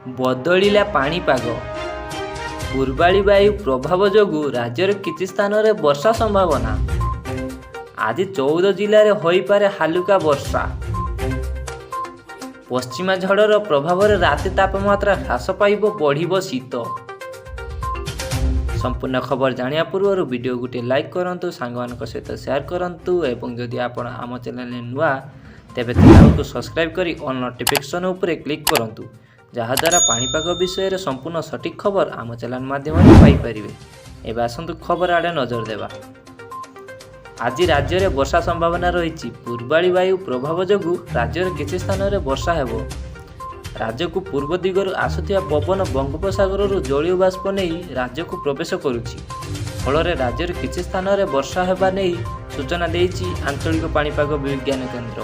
ବଦଳିଲା ପାଣିପାଗ। ପୂର୍ବାଳି ବାୟୁ ପ୍ରଭାବ ଯୋଗୁଁ ରାଜ୍ୟର କିଛି ସ୍ଥାନରେ ବର୍ଷା ସମ୍ଭାବନା। ଆଜି 14 ଜିଲ୍ଲାରେ ହୋଇପାରେ ହାଲୁକା ବର୍ଷା। ପଶ୍ଚିମା ଝଡ଼ର ପ୍ରଭାବରେ ରାତି ତାପମାତ୍ରା ହ୍ରାସ ପାଇବ, ବଢ଼ିବ ଶୀତ। ସମ୍ପୂର୍ଣ୍ଣ ଖବର ଜାଣିବା ପୂର୍ବରୁ ଭିଡ଼ିଓ ଗୋଟିଏ ଲାଇକ୍ କରନ୍ତୁ, ସାଙ୍ଗମାନଙ୍କ ସହିତ ସେୟାର କରନ୍ତୁ ଏବଂ ଯଦି ଆପଣ ଆମ ଚ୍ୟାନେଲରେ ନୂଆ ତେବେ ଚ୍ୟାନେଲକୁ ସବସ୍କ୍ରାଇବ୍ କରି ଅଲ୍ ନୋଟିଫିକେସନ୍ ଉପରେ କ୍ଲିକ୍ କରନ୍ତୁ, ଯାହାଦ୍ୱାରା ପାଣିପାଗ ବିଷୟରେ ସମ୍ପୂର୍ଣ୍ଣ ସଠିକ୍ ଖବର ଆମ ଚ୍ୟାନେଲ ମାଧ୍ୟମରେ ପାଇପାରିବେ। ଏବେ ଆସନ୍ତୁ ଖବର ଆଡ଼େ ନଜର ଦେବା। ଆଜି ରାଜ୍ୟରେ ବର୍ଷା ସମ୍ଭାବନା ରହିଛି। ପୂର୍ବାଳି ବାୟୁ ପ୍ରଭାବ ଯୋଗୁଁ ରାଜ୍ୟର କିଛି ସ୍ଥାନରେ ବର୍ଷା ହେବ। ରାଜ୍ୟକୁ ପୂର୍ବ ଦିଗରୁ ଆସୁଥିବା ପବନ ବଙ୍ଗୋପସାଗରରୁ ଜଳୀୟ ବାଷ୍ପ ନେଇ ରାଜ୍ୟକୁ ପ୍ରବେଶ କରୁଛି। ଫଳରେ ରାଜ୍ୟର କିଛି ସ୍ଥାନରେ ବର୍ଷା ହେବା ନେଇ ସୂଚନା ଦେଇଛି ଆଞ୍ଚଳିକ ପାଣିପାଗ ବିଜ୍ଞାନ କେନ୍ଦ୍ର।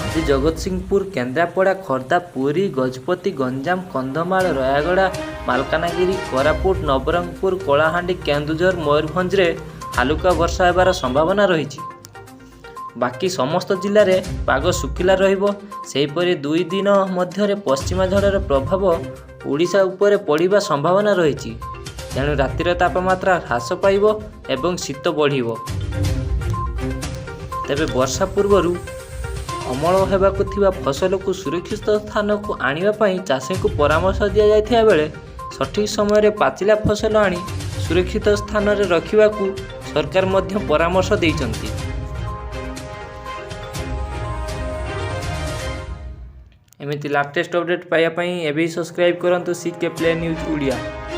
ଆଜି ଜଗତସିଂହପୁର, କେନ୍ଦ୍ରାପଡ଼ା, ଖୋର୍ଦ୍ଧା, ପୁରୀ, ଗଜପତି, ଗଞ୍ଜାମ, କନ୍ଧମାଳ, ରାୟଗଡ଼ା, ମାଲକାନଗିରି, କୋରାପୁଟ, ନବରଙ୍ଗପୁର, କଳାହାଣ୍ଡି, କେନ୍ଦୁଝର, ମୟୂରଭଞ୍ଜରେ ହାଲୁକା ବର୍ଷା ହେବାର ସମ୍ଭାବନା ରହିଛି। ବାକି ସମସ୍ତ ଜିଲ୍ଲାରେ ପାଗ ଶୁଖିଲା ରହିବ। ସେହିପରି 2 ଦିନ ମଧ୍ୟରେ ପଶ୍ଚିମା ଝଡ଼ର ପ୍ରଭାବ ଓଡ଼ିଶା ଉପରେ ପଡ଼ିବା ସମ୍ଭାବନା ରହିଛି। ତେଣୁ ରାତିର ତାପମାତ୍ରା ହ୍ରାସ ପାଇବ ଏବଂ ଶୀତ ବଢ଼ିବ। ତେବେ ବର୍ଷା ପୂର୍ବରୁ ଅମଳ ହେବାକୁ ଥିବା ଫସଲକୁ ସୁରକ୍ଷିତ ସ୍ଥାନକୁ ଆଣିବା ପାଇଁ ଚାଷୀଙ୍କୁ ପରାମର୍ଶ ଦିଆଯାଇଥିବା ବେଳେ ସଠିକ୍ ସମୟରେ ପାଚିଲା ଫସଲ ଆଣି ସୁରକ୍ଷିତ ସ୍ଥାନରେ ରଖିବାକୁ ସରକାର ମଧ୍ୟ ପରାମର୍ଶ ଦେଇଛନ୍ତି। ଏମିତି ଲାଟେଷ୍ଟ ଅପଡ଼େଟ୍ ପାଇବା ପାଇଁ ଏବେ ହିଁ ସବସ୍କ୍ରାଇବ୍ କରନ୍ତୁ ସି କେ ପ୍ଲେ ନ୍ୟୁଜ୍ ଓଡ଼ିଆ।